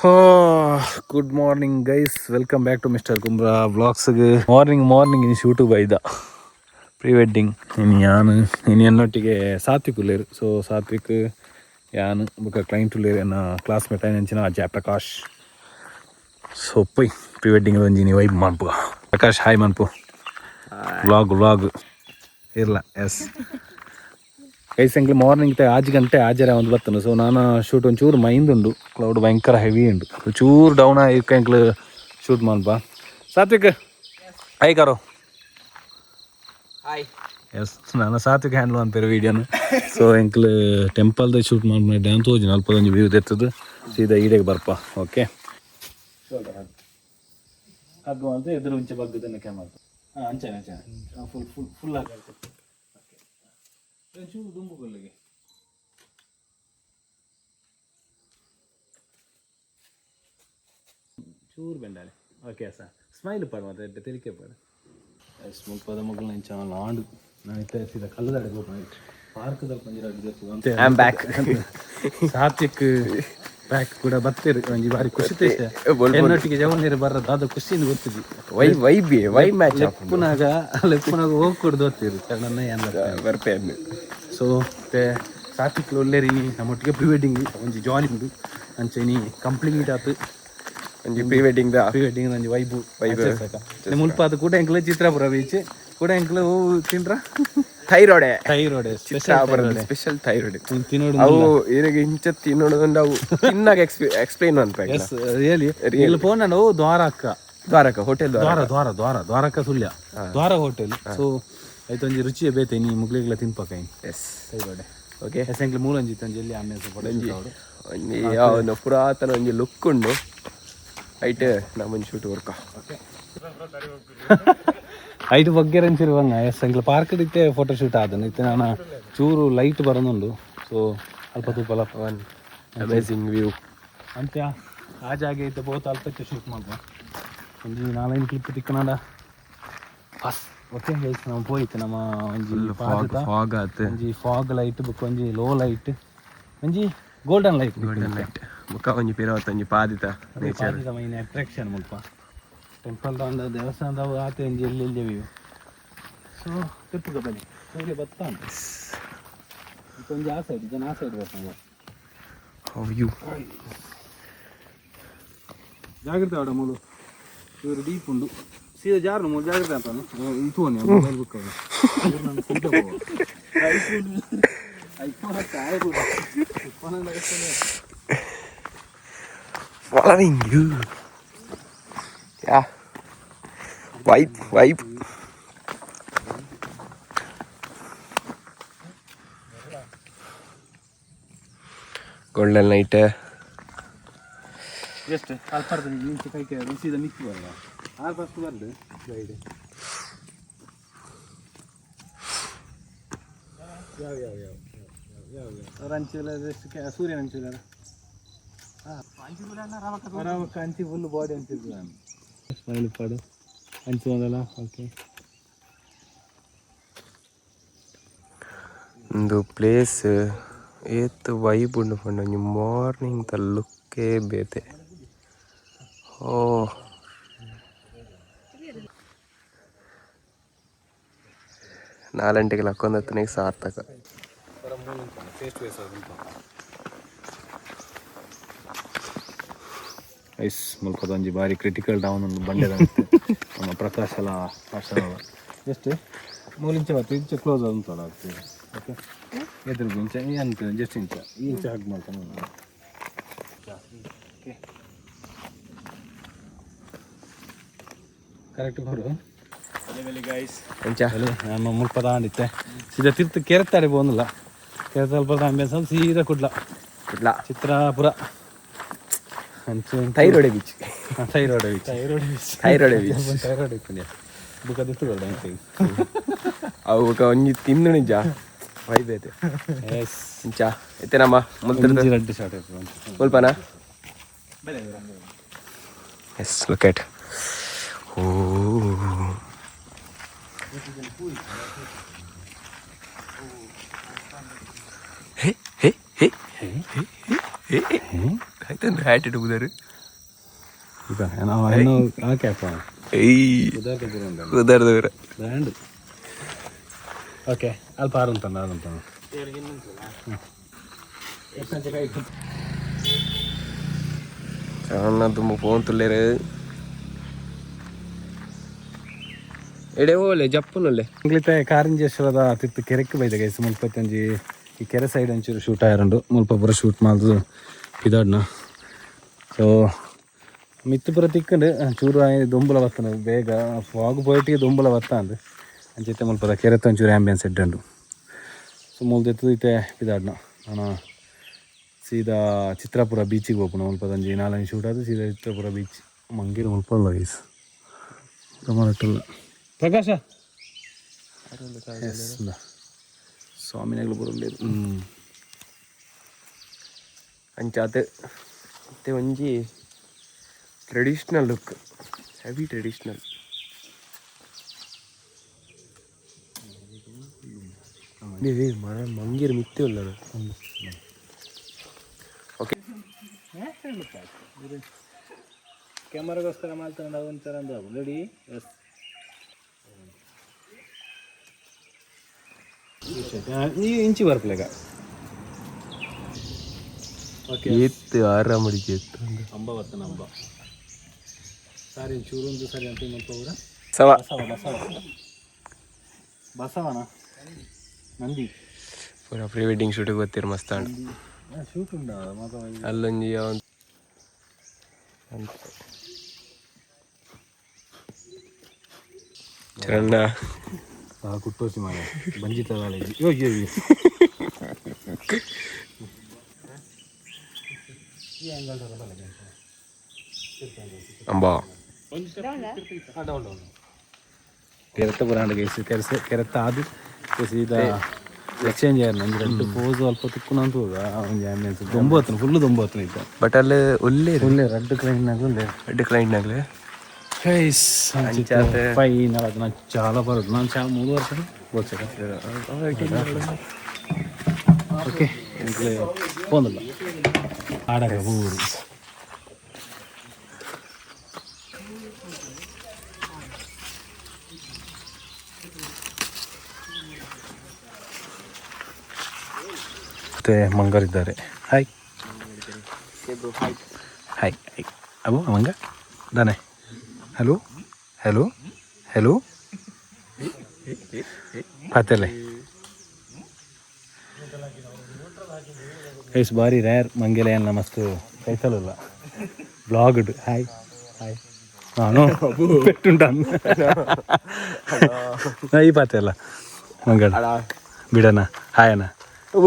Good morning guys, welcome back to Mister Kumbra ವ್ಲಾಗ್ಸ್ಗೆ. Morning morning ಇನ್ನು shoot ಬೈದ pre wedding. ಇನ್ನು ಯಾನು ಇನ್ನು ಎನ್ನೊಟ್ಟಿಗೆ ಸಾತ್ವಿಕ್ ಉಲ್ಲೇರು. ಸೊ ಸಾತ್ವಿಕ್, ಯಾನು ಬೊಕ ಕ್ಲೈಂಟ್ ಉಲ್ಲೇರು, ಎನ್ನ ಕ್ಲಾಸ್ಮೇಟ್ ಅಂಚಿನ ಜಯಪ್ರಕಾಶ್. ಸೊ ಪೊಯ್ ಪ್ರೀ ವೆಡ್ಡಿಂಗ್ ಒಂಜಿ ವೈಬ್ ಮನ್ಪು. ಪ್ರಕಾಶ್, ಹಾಯ್ ಮನ್ಪು. ವ್ಲಾಗ್ ವ್ಲಾಗ್ ಇರ್ಲ. ಎಸ್ ಗೈಸ್, ಎಂಕ್ಲು ಮಾರ್ನಿಂಗ್ 6 ಗಂಟೆ ಆಜರೆ ಒಂದು ಬತ್ತನು. ಸೊ ನಾನು ಶೂಟ್ ಒಂಚೂರು ಮೈಂದುಂಡು, ಕ್ಲೌಡ್ ಭಯಂಕರ ಹೆವಿ ಉಂಡು. ಚೂರು ಡೌನ್ ಆಗಿ ಎಂಕ್ಲು ಶೂಟ್ ಮನ್ಪ. ಸಾತ್ವಿಕ್, ಹಾಯ್ ಕರೋ. ಹಾಯ್. ಎಸ್, ನಾನು ಸಾತ್ವಿಕ್ ಹ್ಯಾಂಡ್ಲ್ ಅನ್ಪೇರು ವೀಡಿಯೋನು. ಸೊ ಎಂಕ್ಲು ಟೆಂಪಲ್ದ ಶೂಟ್ ಮಾಡಿ ಡ್ಯಾನ್ ತೋಜಿ ಅಲ್ಪ ಒಂಜಿ ವ್ಯೂ ದೆತ್ತದು ಸೀದಾ ಈಡೆಗೆ ಬರ್ಪ. ಓಕೆ, ಹಗ್ಗ ಅಂತ ಎದುರು ಮುಂಚೆ ಬಗ್ಗದನ್ನ ಕ್ಯಾಮರಾ. ಹಾಂ, ಅಂಚನೆ ಅಂಚನೆ, ಫುಲ್ ಫುಲ್ ಫುಲ್ ಹಾಕಿ. ಒಂಚೂರು ದುಂಬು ಕೊಲ್ಲಿಗೆ. ಚೂರು ಬೆಂಡಾಲೆ. ಓಕೆ ಸರ್, ಸ್ಮೈಲ್ ಪಾಡು ಮತ್ತೆ ತೆಲಿಕೆ ಪಾಡು. ಎಸ್, ಮುಲ್ಪದ ಮಗಲ್ ಇಂಚ ಲಾಂಡು. ನಾನು ಇತ್ತೆ ಸೀದಾ ಕಲ್ಲದಾಡೆ ಗೋಪ ಪಾರ್ಕ್ ದಲ್ಪ ಒಂಜಿ ರಡ್ಡ್. I am back. Satvik back ಕೂಡ ಬತ್ತೀರಿ. ಒಂಜಿ ಬಾರಿ ಖುಷಿ ತೈತೆ. ಎನ್ನೊಟ್ಟಿಗೆ ಜವನೀರು ಬರ್ರದ ಅದು ಖುಷಿಯಿಂದ ಗೊತ್ತಿದ್ವಿ. ವೈ ವೈ ಬಿ ವೈ match. ಲೆಪ್ಪುನಾಗ ಲೆಪ್ಪುನಾಗ ಹೋಗಿ ಕುಡ್ದು ಹೋಗ್ತೀರಿ ನನ್ನ ಏನ್. ಬರ್ಪೆ. ಸೊ ಮತ್ತೆ ಸಾತ್ವಿಕ್ ಒಲ್ಲೇರಿ. ನಮ್ಮೊಟ್ಟಿಗೆ ಪ್ರೀ ವೆಡ್ಡಿಂಗ್ ಒಂಜಿ ಜಾಲಿ ಉಂಡು. ಅಂಚೆ ಇನಿ ಕಂಪ್ಲೀಟ್ ಆತು. ಒಂಜಿ pre wedding the. Pre wedding ಒಂಜಿ ವೈಬು ವೈಬ್. ಮುಲ್ಪಾದ ಕೂಡ ಎಂಕ್ಲು ಚಿತ್ರಾಪುರ ಬೀಚ್ ಕೂಡ ಎಂಕ್ಲು ತಿಂದ್ರ. ಥೈರಾಯ್ಡ್. ಥೈರೋಡೆ ಸ್ಪೆಷಲ್. Special thyroid. ತಿನ್ನೋಡು. ಅವು ಇರಗೆ ಇಂಚ ತಿನ್ನೋದು, ಅವು ತಿನ್ನಾಗ ಎಕ್ಸ್ಪ್ಲೈನ್ ಅನ್ಪ. ಎಸ್, ರಿಯಲಿ ಇಲ್ಲಿ ಫೋನ್ ನಾನು ದ್ವಾರಕ. ದ್ವಾರಕ ಹೋಟೆಲ್. ದ್ವಾರ ದ್ವಾರ ದ್ವಾರ ದ್ವಾರಕ ಸುಳ್ಯ ದ್ವಾರ ಹೋಟೆಲ್. ಸೊ ಐತೊಂಜಿ ರುಚಿಯ ಬೇತೆ ನೀ ಮುಗ್ಲಿಗ್ಲ ತಿನ್ಪಕ. ಎಸ್. ಥೈರೋಡೆ. ಓಕೆ. ಎಸ್, ಎಂಕ್ಲು ಮೂಲಂಜಿ ಒಂಜಿ ಎಲ್ಲಿ ಆಮೇಲೆ ಫೋಟೋ. ಒಂಜಿ ಯಾವನ ಪುರಾತನ ಒಂಜಿ ಲುಕ್ ಉಂಡು. ಐಟ್ ನಮ್ಮ ಶೂಟ್ ವರ್ಕ. ಐಟ್ ಬಗ್ಗೆ ಅಂಚಿರುವಂಗ. ಎಸ್, ಎಂಕ್ಲ ಪಾರ್ಕ್ ಇತ್ತೆ ಫೋಟೋ ಶೂಟ್ ಆದನು. ಇತ್ತೆ ನಾನು ಚೂರು ಲೈಟ್ ಬರೋದುಂಡು. ಸೊ ಅಲ್ಪ ತೂಪಲ. One amazing view. ಅಂತ್ಯ ಆ ಜಾಗ ಇತ್ತೆ ಬೋತ್ ಅಲ್ಪ ಇತ್ತೆ ಶೂಟ್ ಮಾಡ್ಬ. ಒಂಜಿ ನಾಲೈದು ಕ್ಲಿಪ್ ತಿಕ್ಕನಾಡ ಬಸ್. ಓಕೆ ಗೈಸ್, ನಾವು ಪೋಯಿತ್ತು ನಮ್ಮ ಒಂಜಿ ಪಾದದ ಫಾಗ್ ಆತು. ಒಂಜಿ ಫಾಗ್ ಲೈಟ್ ಬೊಕ್ಕ ಒಂಜಿ ಲೋ ಲೈಟ್, ಒಂಜಿ ಗೋಲ್ಡನ್ ಲೈಟ್. ಗೋಲ್ಡನ್ ಲೈಟ್ ಬೊಕ್ಕ ಒಂಜಿ ಪಿರವತ್ತ ಒಂಜಿ ಪಾದಿತ ನೇಚರ್. ಮೈನ್ ಅಟ್ರಾಕ್ಷನ್ ಮುಲ್ಪ ಟೆಂಪಲ್ ಒಂದು ದೇವಸ್ಥಾನದ ಆತೆ ಒಂಜಿ ಎಲ್ಲಿ ಎಲ್ಲಿ ವ್ಯೂ. ಸೊ ತಿಪ್ಪುಗ ಬನ್ನಿ, ಸೂರ್ಯ ಬತ್ತಾ ಉಂಟು. ಒಂಜಿ ಆ ಸೈಡ್ ಜನ ಆ ಸೈಡ್ ಬರ್ತಾನೆ. ವ್ಯೂ. ಜಾಗ್ರತೆ ಆಡ ಮೂಲು ಇವರು ಡೀಪ್ ಉಂಡು. ಸೀದಾ ಜಾರು ಮೂಲು, ಜಾಗ್ರತೆ ಅಂತ ಇದು mobile book. IPhone. IPhone. Following you. Yeah. Vibe, vibe. Golden light. Just ಅಲ್ಪ ಇಂಚೆ ಕೈ ಕೈ ಸೀದಾ ಮಿಕ್ಕಿ ಬರಲ್ಲ. ಆರು ಫಸ್ಟ್ ಬರ್ದು ಗೈಡ್. ಯಾವ ಯಾವ ಯಾವ ಯಾವ ಯಾವ ಅಂಚಿಲ್ಲ ಸೂರ್ಯನ ಅಂಚಿಲ್ಲ ಅಂಚಿ ಫುಲ್ ಬಾಡಿ ಅಂಚಿದ್ದು ನಾನು. ಸ್ಮೈಲ್ ಪಾಡು ಅಂಚು ಒಂದಲ್ಲ. ಓಕೆ. ಒಂದು ಪ್ಲೇಸ್ ಏತ್ ವೈಬ್ ಉಂಡು ಪಂಡ ಒಂಜಿ ಮಾರ್ನಿಂಗ್ ದ ಲುಕ್ಕೇ ಬೇತೆ. ಓ ನಾಲ್ಂಟಿಗೆ ಲಕ್ಕೊಂದತ್ತನಿಗೆ ಸಾರ್ಥಕ. ಟೇಸ್ಟ್ ವೇಸ್ ಐಸ್ ಮುಲ್ಪದ ಒಂಜಿ ಬಾರಿ ಕ್ರಿಟಿಕಲ್ ಡೌನ್ ಒಂದು ಬಂಡೆದ. ನಮ್ಮ ಪ್ರಕಾಶ್ ಎಲ್ಲ ಜಸ್ಟ್ ಮೂಲಿಂಚೆ ಬತ್ತು ಇಂಚೆ ಕ್ಲೋಸ್ ಅಂತಲ್ಲ ಆಗ್ತದೆ. ಓಕೆ, ಎದುರು ಇಂಚೆ ಅಂತ ಜಸ್ಟ್ ಇಂಚ ಈ ಇಂಚೆ ಹಗ್ ಮಾಡ್ತಾನೆ. ಓಕೆ, ಕರೆಕ್ಟ್ ಬರು. ಅಂಚ. ನಮ್ಮ ಮುಲ್ಪದ ಆಂಡಿತ್ತೆ ಸೀದಾ ತಿರ್ತು ಕೆರೆತ್ತಾಡೆ ಪೋಂದಿಲ್ಲ. ಕೆರೆತ ಅಲ್ಪ ಆಂಬಿಯನ್ಸ್ ಸೀದಾ ಕುಡ್ಲ. ಕುಡ್ಲ. ಚಿತ್ರಾಪುರ ಅಂಚೆ. ಥೈರೋಡೆ beach. Thyroid beach, thyroid beach. ಥೈರೋಡೆ ಬೀಚ್. ಥೈರಾಯ್ಡ್ ಇಪ್ಪುಂಡ್ಯ ಬುಕ್ಕ ದಿತ್ತು ಬರಡ. ಅವು ಬೊಕ ಒಂಜಿ ತಿಂದು ನಿಜ ವೈಬ್ ಐತೆ. ಎಸ್. ಇಂಚ ಇತ್ತೆ ನಮ್ಮ ಮುಲ್ತದ ಒಂಜಿ ರಡ್ಡ್ ಶಾರ್ಟ್ ಮುಲ್ಪನ. Yes, look at. ಓ hey hey hey hey hey hey ಆಯ್ತು ಹ್ಯಾಟ್ ಇಟ್ಟು ಆ ಕ್ಯಾಪ್ ಏಯ್ ಉದಾರ್ದವ್ರ ಬ್ರ್ಯಾಂಡ್. ಓಕೆ, ಅಲ್ಪ ಆರುಂತಾನ ಆರುಂತಾನ. ಚರಣ ತುಂಬ ಫೋನ್ ತುಲ್ಲೇರು ಎಡೆ ಹೋಲೆ ಜಪ್ಪುನಲ್ಲೆ. ಇಂಗ್ಲಿತೆ ಕಾರಂಜೇಶ್ವರದ ತಿತ್ತು ಕೆರೆಕ್ ಬೈದ ಗೈಸ್. ಮುಲ್ಪತ್ತಂಜಿ ಈ ಕೆರೆ ಸೈಡ್ ಒಂಚೂರು ಶೂಟ್ ಆಯರುಂಡು. ಮುಲ್ಪ ಪೂರ ಶೂಟ್ ಮಾಲ್ದು ಪಿದಾಡ್ನ. ಸೊ ಮಿತ್ತು ಪೂರ ತಿಕ್ಕಂಡು ಚೂರು ಆಯ್ ದೊಂಬುಲ ಬತ್ತನ ಬೇಗ ಫಾಗ್ ಪೋಯಿಟಿಗೆ ದೊಂಬುಲ ಬತ್ತ ಅಂದು ಅಂಚಿತ್ತೆ. ಮುಲ್ಪದ ಕೆರೆತ ಒಂಚೂರು ಆ್ಯಂಬಿಯನ್ಸ್ ಎಡ್ಡುಂಡು. ಸೊ ಮುಲ್ದೆತ್ತು ಇತ್ತೆ ಪಿದಾಡ್ನ. ನಾನು ಸೀದಾ ಚಿತ್ರಾಪುರ ಬೀಚಿಗೆ ಹೋಗ್ಪುಣ. ಮುಲ್ಪದಂಜಿ ನಾಲಂಜಿ ಶೂಟ್ ಆದು ಸೀದಾ ಚಿತ್ರಾಪುರ ಬೀಚ್. ಮಂಗೇರು ಮುಲ್ಪಲ್ಲ ಗೈಸ್, ಮರಟ್ಟಲ್ಲ ಪ್ರಕಾಶ. ಎಸ್, ಸ್ವಾಮಿನಾಗ್ಲು ಬರలేదు. ಅಂಚಾತ್ ಮತ್ತೆ ಒಂಜಿ ಟ್ರೆಡಿಷ್ನಲ್ ಲುಕ್, ಹೆವಿ ಟ್ರೆಡಿಷ್ನಲ್. ಮರ ಮಂಗಿರ್ ಮಿತ್ತೆ ಉಲ್ಲ. ಓಕೆ. ಕ್ಯಾಮರಾಗೋಸ್ಕರ ಮಾಡ್ತಾರೆ ಒಂಥರ ಅಂದ. ರೆಡಿ. ಎಸ್, ಈ ಇಂಚಿ ಬರ್ಪಲೇಗ. ಓಕೆ. ಏತ್ ಆರಾಮಡಿಗೆ ಎತ್ತು. ಅಂಬ ಬರ್ತನ ಅಂಬ ಸಾರಿ ಚೂರೊಂದು ಸರಿ ಅಂತ ಇನ್ನೊಂದು ಕೂಡ. ಸವ. ಬಸವ ಬಸವ ಬಸವನ ನಂದಿ. ಪೂರ ಪ್ರೀ ವೆಡ್ಡಿಂಗ್ ಶೂಟಿಗೆ ಗೊತ್ತಿರ ಮಸ್ತ್ ಅಂಡ್. ಶೂಟ್ ಉಂಡ ಮಾತ. ಅಲ್ಲೊಂಜಿ ಯಾವ ಚರಣ. ಕುಟ್ಟೋಸಿ ಮಾಡ ಬಂಜಿತ ಕಾಲೇಜ್. ಯೋಗಿ ಯೋಗಿ. ಅಂಬಾ. ಕೆರೆತ ಪುರಾಣ ಗೈಸ್. ಕೆರೆಸ ಕೆರೆತ ಅದು ಸೀದಾ ಎಕ್ಸ್ಚೇಂಜ್ ಆಯ್ತು. ನಂಗೆ ಎರಡು ಪೋಸ್ ಅಲ್ಪ ತಿಕ್ಕುನ ಅಂತ ಹೋಗ. ಒಂಜಿ ಆಂಬಿಯನ್ಸ್ ದೊಂಬು ಹತ್ತನ, ಫುಲ್ ದೊಂಬು ಹತ್ತನ ಇತ್ತ. ಬಟ್ ಅಲ್ಲಿ ಒಳ್ಳೆ ಒಳ್ಳೆ ರೆಡ್ ಕ್ಲೈಂಟ್ ನಾಗ. ಡಿಕ್ಲೈನ್ ಆಗಲಿ. ಗೈಸ್, ಫೈನಲ್ ಅದು ನಾನು చాలా ಬರೋದು. ನಾನು చాలా 3 ವರ್ಷ ಗೋಚರ. ಓಕೆ, ಫೋನ್ ಆಡಕ ಊರು. ಮತ್ತೆ ಮಂಗರಿದ್ದಾರೆ. Hi hi hi. ಅಬು ಮಂಗ ದಾನೆ. ಹಲೋ ಹಲೋ ಹಲೋ ಪಾತೆಲೆ ಗೈಸ್. ಬಾರಿ ರೇರ್ ಮಂಗೆಲೆ ಎಲ್ಲ ಮಸ್ತ್ ಕೈತಲಲ್ಲ ಬ್ಲಾಗ್ಡ್. Hi hi. ನಾನು ಪೆಟ್ಟುಂಟಾನು ಈ ಪಾತೆ ಅಲ್ಲ ಮಂಗಡ ಬಿಡಣ. ಹಾಯ್ ಅಣ್ಣ. ಓ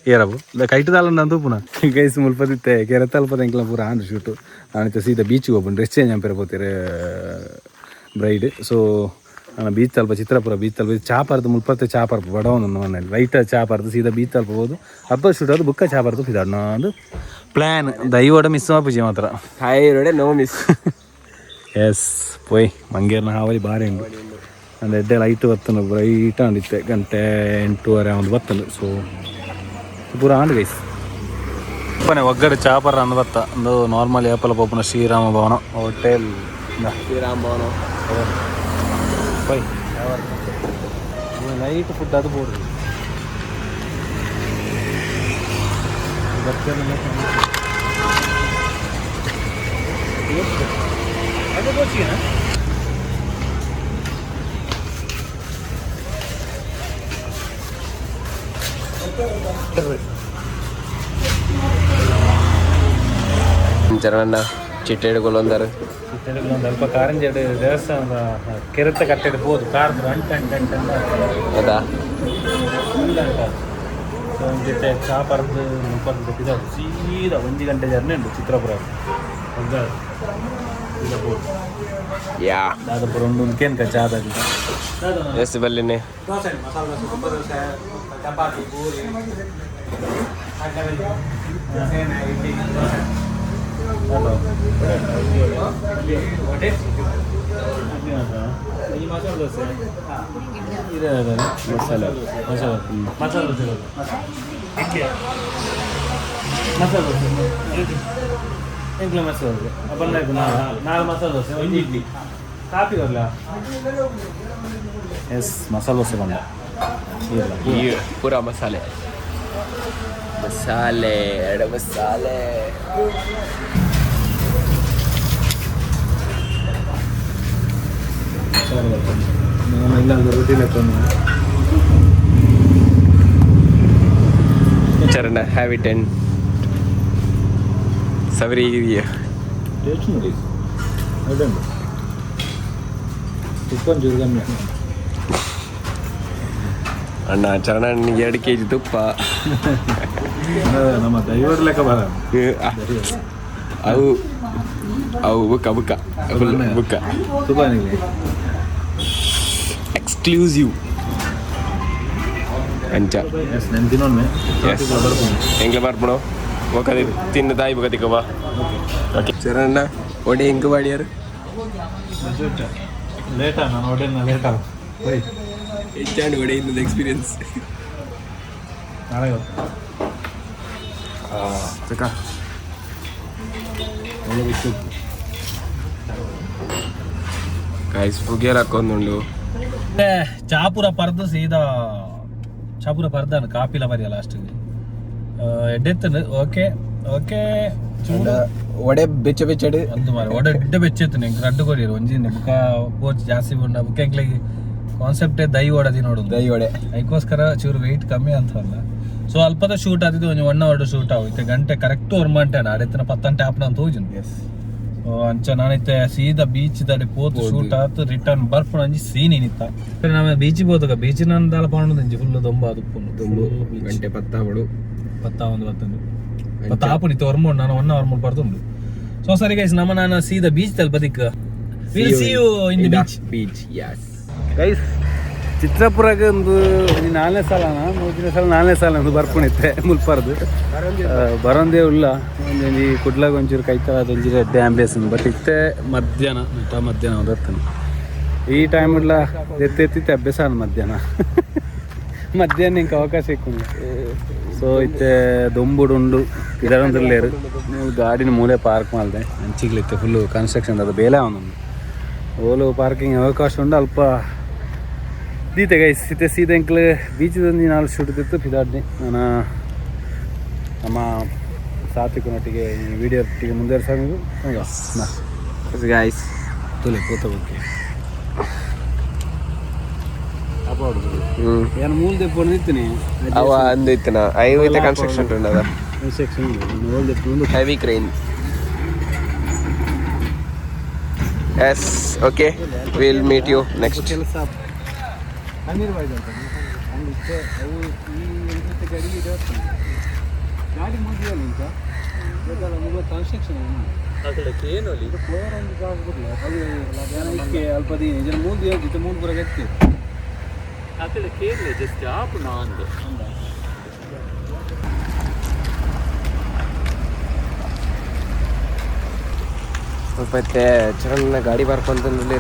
ಏರಬು ಕೈಟ್ ದಾಲ ತೂಪುನ ಗೈಸ್. ಮುಲ್ಪದಿತ್ತೆ ಕೆರೆ ತಲ್ಪದ ಎಂಕ್ಲ ಪೂರ ಆಂಡ್ ಶೂಟು. ನಾನು ಸೀದಾ ಬೀಚಿಗೆ ಹೋಗ್ಬಂಡು. ಡ್ರೆಸ್ ಚೇಂಜ್ ಅಂಪೆರ ಪೋತೀರ ಬ್ರೈಡ್. ಸೊ ನಾನು ಬೀಚ್ ತಲ್ಪ, ಚಿತ್ರಾಪುರ ಬೀಚ್ ತಲ್ಪ ಚಾಪಾರ್ದು ಮುಲ್ಪತ್ತೆ ಚಾಪಾರ್ಪು ಬಡವನು ಮನೇಲಿ ಲೈಟ್ ಚಾಪಾರ್ದು ಸೀದಾ ಬೀಚ್ ತಲ್ಪ ಹೋದು. ಹಬ್ಬ ಶೂಟ್ ಅದು ಬುಕ್ಕ ಚಾಪಾರ್ದು ಫಿದಾಡ್ ಅದು ಪ್ಲ್ಯಾನ್. ದೈವಡ ಮಿಸ್ ಮಾಪುಜಿ ಮಾತ್ರ. ಹಾಯ್ ರೋಡೆ ನೋ ಮಿಸ್. ಎಸ್, ಪೋಯ್ ಮಂಗೇರ್ನ ಹಾವಲಿ ಬಾರಿ ಉಂಡು. ಅಂದ್ ಎಡ್ಡೆ ಲೈಟ್ ಬತ್ತನು ಬ್ರೈಟ್ ಅಂಡಿತ್ತೆ. ಗಂಟೆ 8:30 ಒಂದು ಬತ್ತಲು. ಸೊ ಪೂರ ಆಂಡ್ ಗೈಸ್. ಒಪ್ಪನೆ ಒಗ್ಗಡೆ ಚಾಪರ ಅಂದ್ ಬತ್ತ. ಒಂದು ನಾರ್ಮಲ್ ಏಪಲ ಪೋಪುನ ಶ್ರೀರಾಮ ಭವನ ಹೋಟೆಲ್. ಶ್ರೀರಾಮ್ ಭವನ. ಪೋಯ್ ಲೈಟ್ ಫುಡ್ ಅದು ಬೋರ್ಡ್ ಅದು ಬೋಚಿಗೆ. ಚರಣ ಚಿಟ್ಟೆಡುಗೊಲ್ಲೊಂದಾರು. ಒಂದು ಅಲ್ಪ ಕಾರಂಜಿ ದೇವಸ್ಥಾನದ ಕೆರೆತ ಕಟ್ಟೆಡ್ ಪೋದು ಕಾರ್ ಅಂಟ ಅಂಟ ಅಂಟ ಅಂಟ. ಹೌದಾ? ಫುಲ್ ಅಂಟ. ಸೊ ಜೊತೆ ಚಾಪರ್ದು ಮುಪ್ಪತ್ತು ಪಿದಾಡು ಸೀದಾ 1 ಗಂಟೆ ಜರ್ನಿ ಉಂಟು ಚಿತ್ರಾಪುರ ಒಗ್ಗಾಡು ಸೀದಾ ಪೋದು. ಯಾ. ದಾದಪುರ ಒಂದು ಕೇನ್ಕ ಚಾದಾಗಿ. ಎಸ್ ಬಲ್ಲಿನೆ. ದೋಸೆ, ಮಸಾಲೆ ದೋಸೆ, ಸೂಪರ್ ದೋಸೆ, ಚಪಾತಿ, ಪೂರಿ, ಇಡ್ಲಿ, ದೋಸೆ. ಈ ಮಸಾಲೆ ದೋಸೆ. ಮಸಾಲೆ. ಮಸಾಲೆ ಮಸಾಲೆ ದೋಸೆ. ಇಡ್ಲಿ. ಮಸಾಲೆ ದೋಸೆ ಎಂಕ್ಲ ಮಸಾಲೆ ದೋಸೆ ಬಂದಾಯ್ತು. ನಾಲ್ ನಾಲ್ ಮಸಾಲೆ ದೋಸೆ, ಒಂದು ಇಡ್ಲಿ, ಕಾಫಿ ಬರಲ. ಎಸ್, ಮಸಾಲೆ ದೋಸೆ ಬಂದ. ಪೂರಾ ಮಸಾಲೆ ಮಸಾಲೆ, ಎರಡು ಮಸಾಲೆ. ಇಲ್ಲ, ರೊಟ್ಟಿ ಲೆಕ್ಕ. ಚರಣ, have it and ಸವರಿ. ಟೇಸ್ಟ್ ನೋಡಿ, ಅದೇ ತುಪ್ಪ ಒಂಚೂರು ಕಮ್ಮಿ. ಅಣ್ಣ, ಚರಣ 2 ಕೆಜಿ ತುಪ್ಪ. ನಮ್ಮ ದೈವದ ಲೆಕ್ಕ ಬರ. ಅವು ಅವು ಬುಕ್ಕ ಬುಕ್ಕ ಫುಲ್ ಬುಕ್ಕ. ತುಪ್ಪ. ಎಕ್ಸ್ಕ್ಲೂಸಿವ್ ಅಂಚ. ಎಸ್, ನಾನು ತಿನ್ನೊಮ್ಮೆ. ಎಂಗ್ಲ ಬರ್ಪಣೋ ಬೊಕ ತಿನ್ನು ತಾಯಿ ಬೊಕ ತಿಕ್ಕಬಾ. ಓಕೆ ಚರಣ್ಣ, ಒಡೆ ಎಂಕ್ ಬಾಡಿಯಾರು? ಲೇಟಾ, ನಾನು ಹೊಡೆನ ಲೇಟ್ ಆಗ. ಹೆಚ್ಚಾಂಡ್ ಒಡೆ ಇನ್ನೊಂದು ಎಕ್ಸ್ಪೀರಿಯನ್ಸ್. ನಾಳೆ. ಚಕ. ಒಳ್ಳೆ ಬಿಟ್ಟು. ಗೈಸ್, ಪುಗಿಯರ್ ಹಾಕೊಂದುಂಡು. ಚಾಪುರ ಪರ್ದು ಸೀದಾ ಚಾಪುರ ಪರ್ದಾನ ಕಾಪಿಲ ಬರಿಯ ಲಾಸ್ಟಿಗೆ ಎಡ್ಡೆತ್ತನು. Okay okay, ಚೂಡು. ಒಡೆ ಬೆಚ್ಚ ಬೆಚ್ಚಡು. ಒಂದು ಮಾರೆ ಒಡೆ ಎಡ್ಡೆ ಬೆಚ್ಚೆತ್ತನೆ. ಎಂಕ್ ರಡ್ಡು ಕೊರಿಯರು ಒಂಜಿ ಬುಕ್ಕ ಪೋಚ್ ಜಾಸ್ತಿ ಬೊಂಡ ಬುಕ್ಕ. ಎಂಕ್ಲೆಗ್ ಕಾನ್ಸೆಪ್ಟೇ ದೈ ಓಡದಿ ನೋಡುದು. ದೈ ವಡೆ. ಅದಕ್ಕೋಸ್ಕರ ಚೂರು ವೆಯ್ಟ್ ಕಮ್ಮಿ ಅಂತ ಅಲ್ಲ. ಸೊ ಅಲ್ಪದ ಶೂಟ್ ಆದಿದ್ದು ಒಂಜಿ ಒನ್ ಅವರ್ ಶೂಟ್ ಆವು. ಗಂಟೆ ಕರೆಕ್ಟ್ ಒರ್ಮಂಟೆ ಅಡೆತ್ತನ ಪತ್ತಂಟೆ ಆಪ್ನ ಅಂತ ಹೋಜುನು. ಎಸ್. ಸೊ ಅಂಚ ನಾನೈತೆ ಸೀದಾ ಬೀಚ್ ದಡೆ ಪೋತು ಶೂಟ್ ಆತು ರಿಟರ್ನ್ ಬರ್ಪುಣ ಒಂಜಿ ಸೀನ್ ಇನಿತ್ತ. ನಮ್ಮ ಬೀಚ್ ಪೋತಕ ಬೀಚ್ ನನ್ನ ದಾಲ ಪಾಂಡು ಒಂಜಿ ಫುಲ್ ದೊಂಬ ಅದು ದೊಂಬು ಗಂಟೆ ಪತ್ತಾವಡು. ಪತ್ತ ಒಂದು ಪತ್ತೊಂದು ಪತ್ತ ಆಪುನಿ ಒರ್ಮೋಡು. ನಾನು ಒನ್ ಅವರ್ ಮೂರು ಬರ್ತುಂಡು. ಸೊ ಸರಿ ಗೈಸ್, ನಮ್ಮ ನಾನು ಸೀದಾ ಬೀಚ್ ತಲುಪದಿಕ್ಕ. Will see you in the beach. Beach, yes. Guys, ಚಿತ್ರಾಪುರಗೆ ಒಂದು ಒಂಜಿ ನಾಲ್ನೇ ಸಲನ, ಮೂರನೇ ಸಲ, ನಾಲ್ನೇ ಸಲ ಒಂದು ಬರ್ಪುಣಿತ್ತೆ. ಮುಲ್ಪರ್ದು ಬರೋಂದೇ ಉಲ್ಲ. ಒಂಜೊಂಜಿ ಕುಡ್ಲಾಗ ಒಂಚೂರು ಕೈತಲ ಒಂಜಿ ಎಡ್ಡೆ ಆಂಬಿಯನ್ಸ್. ಬಟ್ ಇತ್ತೆ ಮಧ್ಯಾಹ್ನ ನಟ ಮಧ್ಯಾಹ್ನ ಬರ್ತನೆ. ಈ ಟೈಮ್ ಉಡ್ಲ ಎತ್ತಿ ಎತ್ತಿತ್ತೆ ಅಭ್ಯಾಸ ಆನ್. ಮಧ್ಯಾಹ್ನ ಮಧ್ಯಾಹ್ನ ಇಂಕ ಅವಕಾಶ ಇಕ್ಕೊಂಡು. ಸೊ ಇತ್ತೆ ದೊಂಬುಡುಂಡು ಪಿದರೊಂದುಲ್ಲೇರು. ಮೂಲು ಗಾಡಿನ ಮೂಲೆ ಪಾರ್ಕ್ ಮಲ್ದೆ. ಅಂಚಿಗ್ಲಿತ್ತೆ ಫುಲ್ಲು ಕನ್ಸ್ಟ್ರಕ್ಷನ್ ಅದು ಬೇಲೆ ಅವನೊಂದು ಓಲು ಪಾರ್ಕಿಂಗ್ ಅವಕಾಶ ಉಂಡು ಅಲ್ಪ ದೀತೆ. ಗೈಸ್, ಇತ್ತೆ ಸೀದಾ ಎಂಕ್ಲು ಬೀಚದೊಂದು ನಾಲ್ ಶೂಟ್ ತಿತ್ತು ಪಿದಾಡ್ನಿ. ನಾನು ನಮ್ಮ ಸಾತ್ವಿಕನೊಟ್ಟಿಗೆ ಈ ವಿಡಿಯೋ ಒಟ್ಟಿಗೆ ಮುಂದುವರಿಸೋದು. ಗೈಸ್. ತುಲೆ ಪೂತ ಬಗ್ಗೆ. ಹ್ಮ್. ಏನು ಮೂಲ ದೆಪ್ಪು ನಿಂತೀನಿ. ಅವ ಅಂದು ಇತ್ತನ ಐವ ಕನ್ಸ್ಟ್ರಕ್ಷನ್ ಉಂಡದ. ಕನ್ಸ್ಟ್ರಕ್ಷನ್ ಮೂಲ ದೆಪ್ಪು. Heavy crane. Yes, okay, will meet you next. ಕೆಲಸ ಅಂತ ಅವು ಈ ಎಂತ ಗಡಿ ಇದೆ. ಗಾಡಿ ಮುಗಿಯಲ್ಲ ಇಂತ ಕನ್ಸ್ಟ್ರಕ್ಷನ್ ಫ್ಲೋರ್ ಒಂದು ಜಾಗ ಬಿಡ್ಲ. ಅದು ಅಲ್ಪ ದಿನ ಜನ ಮೂರು ದಿನ ಜೊತೆ ಮೂರು ಪುರ ಎತ್ತಿ. ಜಸ್ಟ್ ಆಪುನ ಅಂದ್. ಸ್ವಲ್ಪ ಚರಣ್ನ ಗಾಡಿ ಬರ್ಕೊಂತಂದು.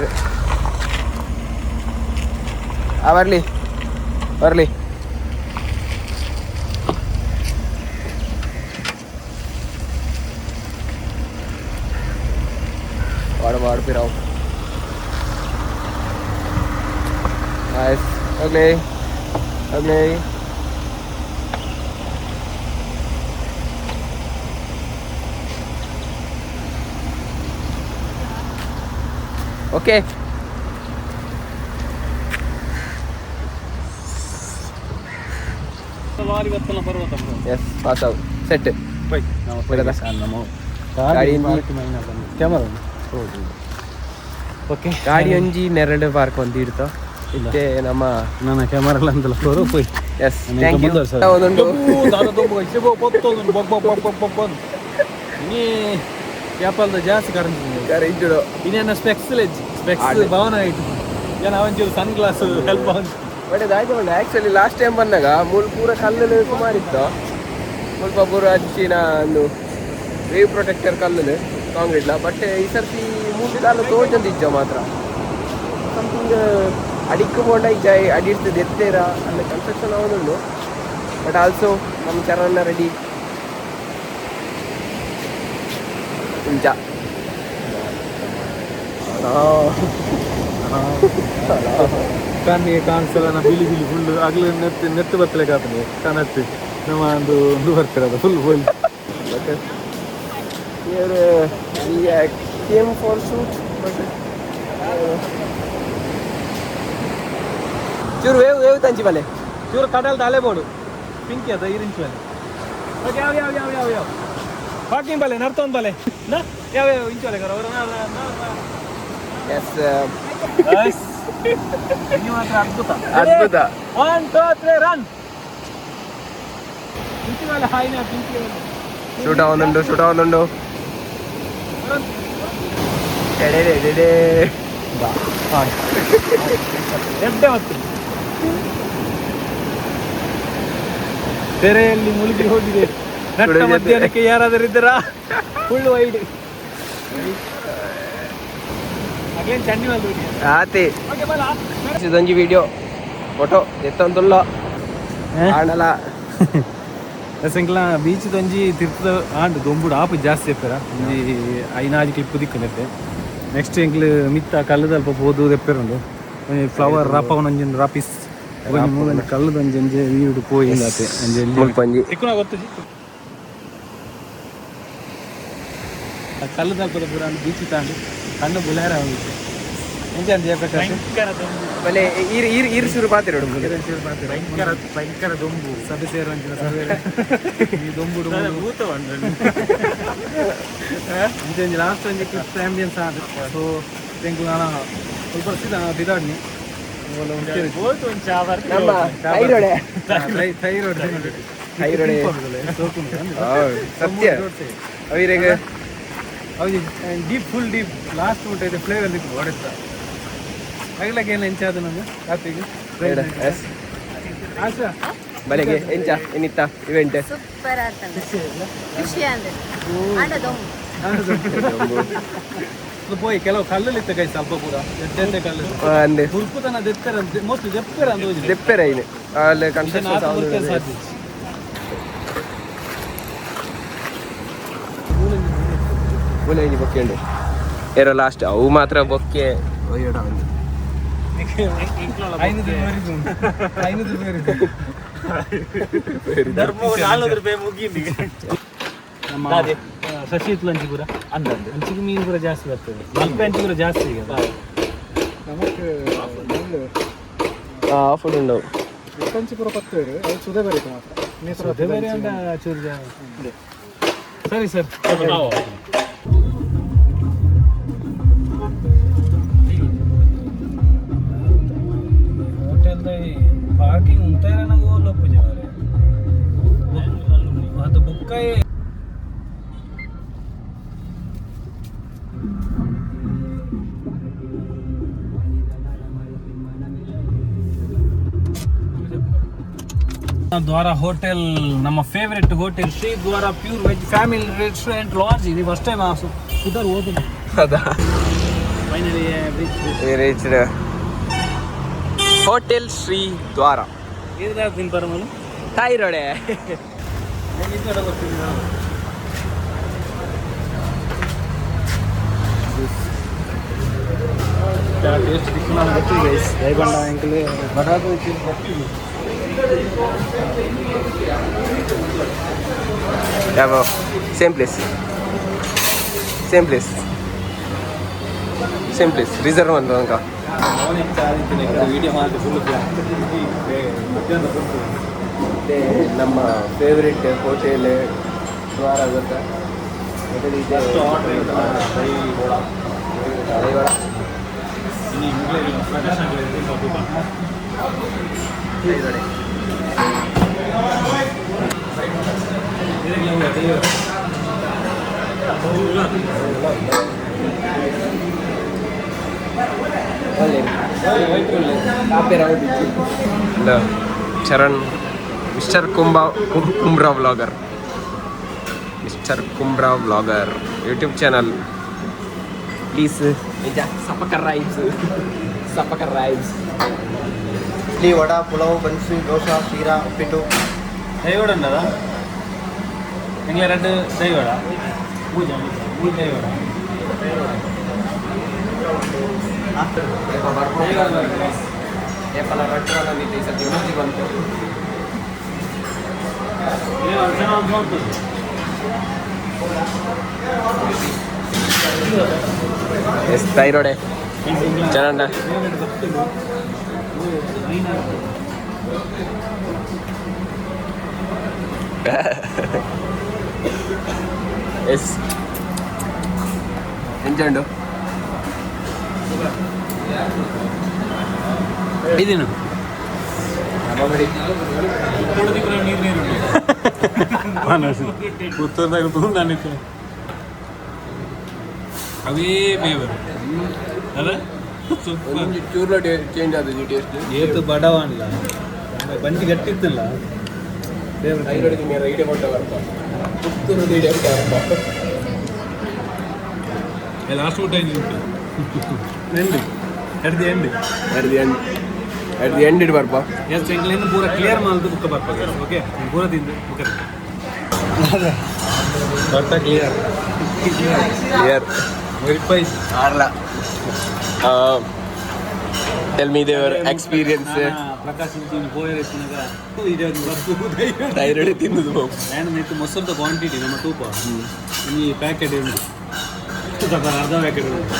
ಆ ಬರ್ಲಿ ಬರ್ಲಿ. ವಾಡ ಮಾಡ್ಪಿರಾವ್. Okay okay. Okay. Lorry ಬತ್ತಲ್ಲ ಪರ್ವತ. ಎಸ್, ಪಾಸ್ ಆವು ಸೆಟ್. ಬೈ. ನಮ್ಮ ಗಾಡಿ ಕ್ಯಾಮರಾ ಓಕೆ. ಗಾಡಿ ಒಂಜಿ ನೆರಳು ಪಾರ್ಕ್ ಒಂದು ಇಡ್ತ ಇತ್ತೆ ನಮ್ಮ. ನನ್ನ ಕ್ಯಾಮರಾ ಅಂತಲ್ಲ ಫ್ಲೋರ್ ಪೋಯ್. Yes, thank you. ಒಂದುಂಡು. ದಾದ ದೊಂಬು ಇತ್ತೆ ಪೊತ್ತೊಂದು ಬೊಗ್ ಬೊಗ್ ಬೊಗ್ ಬೊಗ್ ಬೊಗ್ ಬೊಗ್. ಇನಿ ಯಾಪಲ್ದ ಜಾಸ್ತಿ ಕರೆಂಟ್. ಇಜ್ಜುಡು. ಇನ್ನೇನ ಸ್ಪೆಕ್ಸ್ ಲೆಜ್ ಸ್ಪೆಕ್ಸ್ ಭವನ ಆಯ್ತು ಏನ ಅವಂಚೂರು ಸನ್ ಗ್ಲಾಸ್ ಹೆಲ್ಪ್ ಅವನ್. ಬಟ್ ಅದಾಯ್ತು. ಆಕ್ಚುಲಿ ಲಾಸ್ಟ್ ಟೈಮ್ ಬಂದಾಗ ಮೂಲ್ ಪೂರ ಕಲ್ಲುಲು ಸುಮಾರು ಇತ್ತು. ಮುಲ್ಪ ಪೂರ ಅಂಚಿನ ಒಂದು ವೇವ್ ಪ್ರೊಟೆಕ್ಟರ್ ಕಲ್ಲುಲು ಕಾಂಕ್ರೀಟ್ಲ. ಬಟ್ ಈ ಸರ್ತಿ ಮೂಲು ಕಾಲು ತೋಜೊಂದು ಇಜ್ಜ ಮಾತ್ರ. ಸಮಥಿಂಗ್ ಅಡಿಕ್ಕು ಪೋಂಡ ಇಜ್ಜ, ಅಡಿ ಇರ್ತದೆ ಎತ್ತೇರ ಅಲ್ಲಿ ಕನ್ಸ್ಟ್ರಕ್ಷನ್ ಆವೊಂದುಂಡು. ಬಟ್ ಆಲ್ಸೋ ನಮ್ಮ ಚರಣ ರೆಡಿ. ಇಂಚ ಕಣ್ಣಿಗೆ ಕಾಣಿಸಲ್ಲ, ಬಿಳಿ ಬಿಳಿ ಫುಲ್ ಅಗ್ಲು ನೆತ್ತು ನೆತ್ತು ಬರ್ತಲೆ ಕಾಪನೆ ಕನತ್ತು ನಮ್ಮ ಒಂದು ಒಂದು ಬರ್ತಿರೋದು full full. But here we came for shoot, but ಚೂರು ವೇವ್ ವೇವ್ ತಂಚಿ ಬಲೆ. ಚೂರು ಕಡಲ್ದ ಅಲೆ ಬೋಡು ಪಿಂಕಿ ಅದ ಇರಿಂಚು ಬಲೆ. ಓಕೆ, ಯಾವ ಯಾವ ಯಾವ ಯಾವ ಯಾವ ವಾಕಿಂಗ್ ಬಲೆ ನರ್ತೊಂದು ಬಲೆ ನಾ ಯಾವ ಯಾವ ಇಂಚು ಬಲೆ ಕರ. ಎಸ್. ನೀವು ಮಾತ್ರ ಅದ್ಭುತ. ಅದ್ಭುತ. 1 2 3 ರನ್ ಪಿಂಕಿ ಬಲೆ ಹಾಯ್ನ ಪಿಂಕಿ ಬಲೆ. ಶೂಟ್ ಆവുന്നുണ്ട്, ಶೂಟ್ ಆവുന്നുണ്ട്. ಎಡೆ ಎಡೆ. ಎಡ್ಡೆ ಮತ್ತು ತೆರೆಯಲ್ಲಿ ಮುಳುಗಿ ಹೋಗಿದೆ ನಟ್ಟ. ಕುಡಿದ ಜೊತೆ. ಮಧ್ಯಾಹ್ನಕ್ಕೆ ಯಾರಾದರೂ ಇದ್ದಾರಾ? ಫುಲ್ ವೈಡ್ ಅಗೇನ್ ಚಂಡಿ ಬಂದು. ಆತಿ. ಓಕೆ ಬಲ. ಇದೊಂಜಿ ವಿಡಿಯೋ ಫೋಟೋ ಎತ್ತೊಂದುಲ್ಲ ಆಂಡಲ. ಎಂಕ್ಲ ಬೀಚ್ ಒಂಜಿ ತಿರ್ತದ ಆಂಡ್ ದೊಂಬುಡು ಆಪು ಜಾಸ್ತಿ ಇಪ್ಪರ ಒಂಜಿ ಐನಾಜಿ ಕ್ಲಿಪ್ ದಿಕ್ಕುನೈತೆ. ನೆಕ್ಸ್ಟ್ ಎಂಕ್ಲು ಮಿತ್ತ ಕಲ್ಲುದಲ್ಪ ಪೋದು ದೆಪ್ಪೆರುಂಡು. ಒಂಜಿ ಫ್ಲವರ್ ರಾಪವನ ಒಂಜಿ ರಾಪಿಸ್ ಒಂಜಿ ಮೂಲೊಂಜಿ ಕಲ್ಲುದ ಒಂಜಿ ಒಂಜಿ ವೀಡು ಪೋಯಿ ಆತೆ ಒಂಜಿ ಎಲ್ಲಿ ಮುಲ್ಪಂಜಿ. ತಿಕ್ಕುನ ಗೊತ್ತುಜಿ. ಕಲ್ಲುದಲ್ಪದ ಪೂರ ಬೀಚ್ ತಾಂಡು ಕಣ್ಣು ಬುಲೇರ ಹೋಗಿತ್ತು. ಎಂಚ ಅಂತ ಜಯಪ್ರಕಾಶ್? ಬಲೆ ಈರ್ ಈರ್ ಈರ್ ಶುರು ಪಾತಿರೋಡು. ಭಯಂಕರ ಭಯಂಕರ ದೊಂಬು. ಸಭೆ ಸೇರುವಂಚಿನ ಸಭೆ ಈ ದೊಂಬುಡು ಇಂಚ ಲಾಸ್ಟ್ ಒಂಜಿ ಕ್ಲಿಪ್ ಆಂಬಿಯನ್ಸ್ ಆದ್. ಸೊ ಎಂಕ್ಲು ನಾನ ಸ್ವಲ್ಪ ಬಿದಾಡ್ನಿ. ನಮ್ಮ ಥೈರೋಡೆ. ಥೈರಾಯ್ಡ್. ಥೈರೋಡೆ. ಸತ್ಯ ಅವಿರೆಗ್. ಹೌದು, ಡೀಪ್ ಫುಲ್ ಡೀಪ್ ಲಾಸ್ಟ್ ಊಟ ಇದೆ. ಫ್ಲೇವರ್ ದಿಕ್ಕು ಹೊಡೆತ ಆಗ್ಲಕ್ಕೆ ಏನು ಎಂಚಾದ ನಮ್ಗೆ ಕಾಪಿಗೆ. ಎಸ್. ಆಶಾ. ಬಲೆಗೆ ಎಂಚ ಏನಿತ್ತ ಇವೆಂಟ್? ಸೂಪರ್ ಆಗ್ತದೆ, ಖುಷಿ ಅಂದ್ರೆ ಆಂಡ ದೊಂಬು. ಅದು ಪೋಯಿ ಕೆಲವು ಕಲ್ಲಲ್ಲಿ ಇತ್ತ ಕೈ ಸ್ವಲ್ಪ ಪೂರ ಎಡ್ಡೆ ಎಡ್ಡೆ ಕಲ್ಲು. ಅಂದೆ. ಹುರ್ಪುತನ ದೆತ್ತರ, ಮೋಸ್ಟ್ಲಿ ದೆಪ್ಪೆರ ಅಂದ್ ಹೋಜಿದೆ. ದೆಪ್ಪೆರ ಐನು ಅಲ್ಲಿ ಕನ್ಸ್ಟ್ರಕ್ಷನ್. ಸಾಧ್ಯ. ಮೂಲೆ ಬೊಕ್ಕೆ ಉಂಡು ಏರೋ ಲಾಸ್ಟ್ ಅವು ಮಾತ್ರ ಬೊಕ್ಕೆ. 500 ರೂಪಾಯಿ, 500 ರೂಪಾಯಿ. ನಮ್ಮ ಶಶಿ ಇತ್ತು ಪೂರ ಅಂಚಿಗೆ ಮೀನು ಪೂರ ಜಾಸ್ತಿ ಬರ್ತದೆ. ಮಲ್ಪೆ ಅಂಚಿ ಪೂರ ಜಾಸ್ತಿ ಈಗ. ಆಫ್ ಉಂಡು. ಸುದೆ ಬೇರೆ ಅಂಡ ಚೂರು ಜಾಸ್ತಿ. ಸರಿ ಸರ್. ಹೋಟೆಲ್ದ ಪಾರ್ಕಿಂಗ್ ಉಂತಾರ ಓಲೊಪ್ಪುಜಿ ಮಾರ್ರೆ. ಅದು ಬುಕ್ಕೈ. ದ್ವಾರ ಹೋಟೆಲ್, ನಮ್ಮ ಫೇವರೆಟ್ ಹೋಟೆಲ್ ಶ್ರೀ ದ್ವಾರ pure veg family restaurant lodge. ಇದು ಫಸ್ಟ್ ಟೈಮ್ ಸುಧಾರ್ ಓದು. ಅದಾ. ಫೈನಲಿ. ರೀಚ್ಡ್ ಹೋಟೆಲ್ ಶ್ರೀ ದ್ವಾರ. ಇದು ತಿನ್ಪರಮಲು. ತಾಯಿರೋಡೆ. ಟೇಸ್ಟ್ ದಿಕ್ಕು ಗೊತ್ತಿದೆ ಗೈಸ್. ದಯಬಂಡ ಅಂಕಲ್ ಬಡಾದು. ಯಾವ same place, same place, same place reserve ಅಂತ ಅಂಕ. ವಿಡಿಯೋ ಮಾಡಿ ಫುಲ್. ಮತ್ತೆ ನಮ್ಮ ಫೇವ್ರೆಟ್ ಹೋಟೆಲ್ ದ್ವಾರ ಗೊತ್ತಾ? ಹೋಟೆಲ್ ಇದೆ. ದಹಿ ವಡ. ದಹಿ ವಡೆ. ಒಳ್ಳೆ ಇಲ್ಲ ಚರಣ್ ಮಿಸ್ಟರ್ ಕುಂಬಾ Kumra vlogger, mister Kumra vlogger YouTube channel. Please ನಿಜ subscribe, subscribe. Idli, vada, pulao, ಬನ್ಸಿ, ದೋಸೆ, ಶೀರಾ, ಉಪ್ಪಿಟ್ಟು. ದೈವಡ ಉಂಡದ ಎಂಗ್ಲ ರೆಡ್ ದೈವಡ ಪೂಜೆ. ಏಪಲ ರಡ್ಡ್ ಈ ಸರ್ತಿ ಮೂಜಿ ಬಂತು. ಎಸ್ ತೈರೋಡೆ ಚೆನ್ನ. ಎಸ್ ಎಂಚಂಡು ಇದೇನು ಪುತ್ತೂರ್ದಾಗ ತುಂಡಾನಿತ್ತು ಅವೇ ಬೇವರು ಅಲ್ಲ ಸೂಪರ್. ಒಂಜಿ ಚೂರ್ಲ ಚೇಂಜ್ ಆದದ್ದು ಟೇಸ್ಟ್. ಏತು ಬಡವನ್ಲ ಬಂಜಿ ಗಟ್ಟಿತ್ತಲ್ಲ. ತೈರೋಡೆ ತಿನ್ನಿರ ಇಡೆ ಕೊಟ್ಟ ಬರ್ಪ ಪುತ್ತೂರು ಇಡೆ ಕೊಟ್ಟ ಬರ್ಪ. ಲಾಸ್ಟ್ ಊಟ ಉಂಟು end at the end. At the end, at the end it ಬರ್ಪ. ಎಸ್ ಎಂಕ್ಲೇನು ಪೂರ ಕ್ಲಿಯರ್ ಮಾಡ್ದು ಬುಕ್ಕ ಬರ್ಪ. ಓಕೆ, ಪೂರ ತಿಂದು ಬುಕ್ಕ ದೊಡ್ಡ ಕ್ಲಿಯರ್. ಕ್ಲಿಯರ್. ವೆರಿಫೈ. ಆರ್ಲ ಟೆಲ್ ಮೀ ದೇವರ್ ಎಕ್ಸ್ಪೀರಿಯನ್ಸ್. ಪ್ರಕಾಶ್ ಇಂಚಿನ ಪೋಯರ್ ಇತ್ತಿನಾಗ ಇದೆ ಒಂದು ಬಸ್ಸು. ತೈರೋಡೆ ತಿನ್ನುದು ಬಾಬು. ಆ್ಯಂಡ್ ಇತ್ತು ಮೊಸರುದ ಕ್ವಾಂಟಿಟಿ ನಮ್ಮ ತೂಪ ಈ ಪ್ಯಾಕೆಟ್ ಉಂಟು ಸ್ವಲ್ಪ ಅರ್ಧ ಪ್ಯಾಕೆಟ್ ಉಂಟು.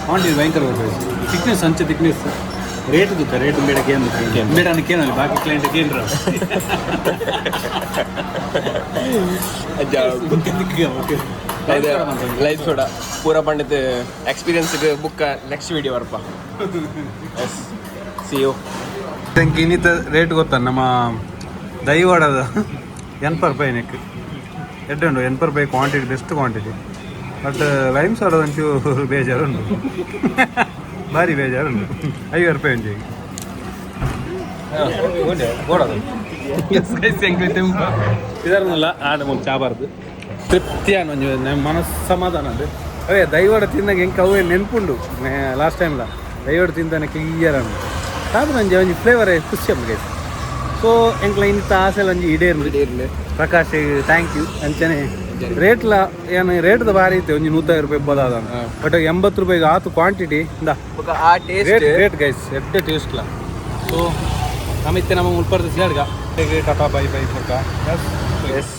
ಕ್ವಾಂಟಿಟಿ ಭಯಂಕರ ಬರ್ತದೆ. ಥಿಕ್ನೆಸ್ ಅಂಚೆ ಥಿಕ್ನೆಸ್ ರೇಟ್ ತುಕ್ಕ ರೇಟ್ ಬೇಡ ಕೇಂದ್ರ ಬೇಡ ಕೇಳಲ್ಲ ಬಾಕಿ ಕ್ಲೈಂಟ್ ಕೇಂದ್ರ. ಅಜ್ಜ. ಓಕೆ. ಲೈಫ್ ಸೋಡಾ ಪೂರ ಪಂಡಿತ್ ಎಕ್ಸ್ಪೀರಿಯನ್ಸ್ ಬುಕ್ ನೆಕ್ಸ್ಟ್ ವಿಡಿಯೋ ಬರ್ಪ. Yes see you. ಇನ್ನಿತ ರೇಟ್ ಗೊತ್ತಾ? ನಮ್ಮ ದೈವಾಡದ 80 ರೂಪಾಯಿ ನೆಕ್ ಎಡ್ಡೆ ಉಂಟು. 80 ರೂಪಾಯಿ quantity, best quantity. But lime soda ಒಂಚೂರು ಬೇಜಾರುಂಟು, ಭಾರಿ ಬೇಜಾರುಂಟು. 50 ರೂಪಾಯಿ ಉಂಟು ಈಗ. ಇದರನ್ನೆಲ್ಲ ಆಡ ಮೂಲು ಚಾಬಾರ್ದು ತೃಪ್ತಿ ಒಂಜಿ ನಮ್ಮ ಮನಸ್ಸು ಸಮಾಧಾನ ಅದು. ಅವೇ ದೈವಡ ತಿಂದಾಗ ಎಂಕ್ ಅವೇ ನೆನ್ಪುಂಡು. ಲಾಸ್ಟ್ ಟೈಮ್ಲ ದೈವಡ ತಿಂದಾನೆ ಕ್ಲಿಯರ್ ಅನ್ನು ಕಾದು ನಂಜೆ ಒಂಜಿ ಫ್ಲೇವರ್ ಖುಷಿ ಅಮ್ಮ ಗೈಸ್. ಸೊ ಎಂಕ್ಲ ಇನ್ನಿತ್ತ ಆಸೆ ಒಂಜಿ ಈಡೇರ್ಲು. Prakash thank you. ಅಂಚನೆ ರೇಟ್ಲ ಏನು ರೇಟ್ದ ಭಾರಿ ಐತೆ. ಒಂಜಿ 150 ರೂಪಾಯಿ ಬದಾದ, ಬಟ್ 80 ರೂಪಾಯಿಗೆ ಆತು ಕ್ವಾಂಟಿಟಿ ಇಂದ. ಬೊಕ ಆ ಟೇಸ್ಟ್. ರೇಟ್ ರೇಟ್ ಗೈಸ್ ಎಡ್ಡೆ ಟೇಸ್ಟ್ಲ. ಸೊ ನಮಿತ್ತೆ ನಮ್ಮ ಮುಲ್ಪರ್ದ ಸಿಯಾಡ್ಗ ಟಾಟಾ ಬೈ ಬೈ ಪಕ್ಕ. ಎಸ್.